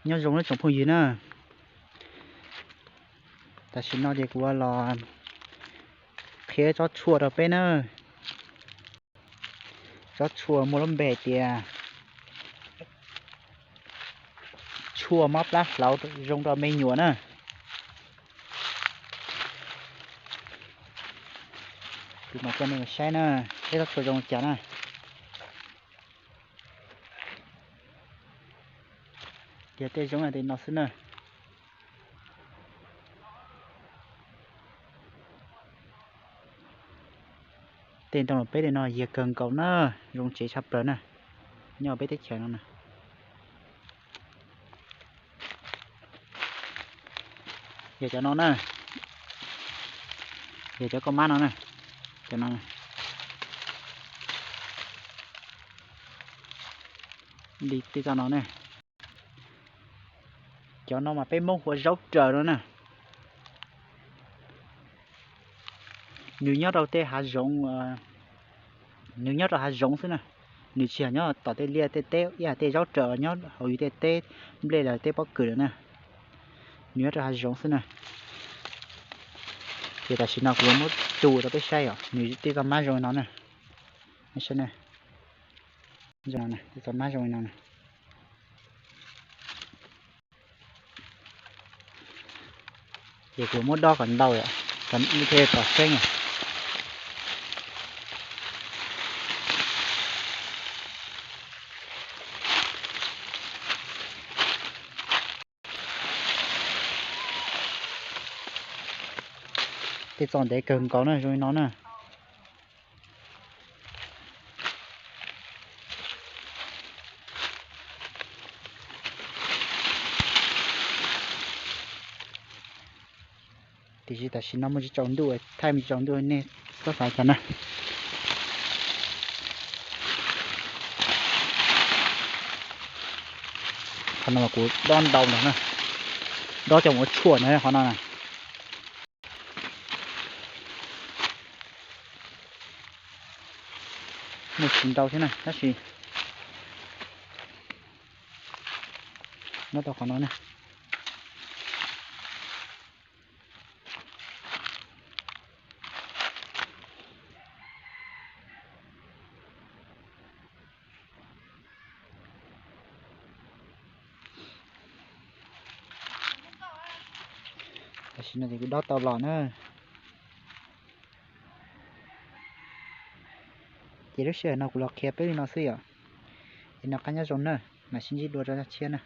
Nyob zoo nawb tsoom phooj ywg na, tam sim no ces kuv los qhia tsob tshuaj rau peb na. Tsob tshuaj muaj lub npe hais tias tshuaj mob plab hlauv zoo rau me nyuam na. Kuv mam coj nej mus saib na, saib tsob tshuaj zoo li cas na. Yog tej zoo yam tej no xwb na. Tej ntoo los peb tej no yog kawg nkaus na, zoo tsev tshaj plaws na, nyob peb teb chaws no na. Yog cov no na, yog cov koj mab no na, cov no, li tej txoj no na. Cov no mas peb Hmoob hu ua zaub raws no na. Nws nyob rau tej hav zoov, nws nyob rau hav zoov xwb na. Nws tsis yog nyob tom tej liaj tej teb ib yam tej zaub raws nyob hauv yus tej teb nplej los tej pob kws lawm na. Nws nyob rau hav zoov xwb na. Ces tam sim no kuv yuav muab tso rau peb saib os, nws tej txoj mab zoo li no na. Saib na, tej txoj mab zoo li no na. Ces kuv muab dob kom ntau, kom ib thiaj kom xeeb. Tej txoj ntev kawg nkaus na, zoo li no na. Tiam sis tam sim no muaj tsis tsaus ntuj, thaij muaj tsis tsaus ntuj nej txhob xav cas na. Qhov no mas kuv dob ntau ntag na, dob coj mus ua tshuaj na qhov no na. Muaj tsis ntau thiab na tab sis nyob tau qhov no na. Tam sim no ces kuv dob tau los na. Ces lub sij hawm no kuv los qhia peb li no xwb yom. Es noj qab nyob zoo na, mam sib ntsib dua rau zaj tshiab na.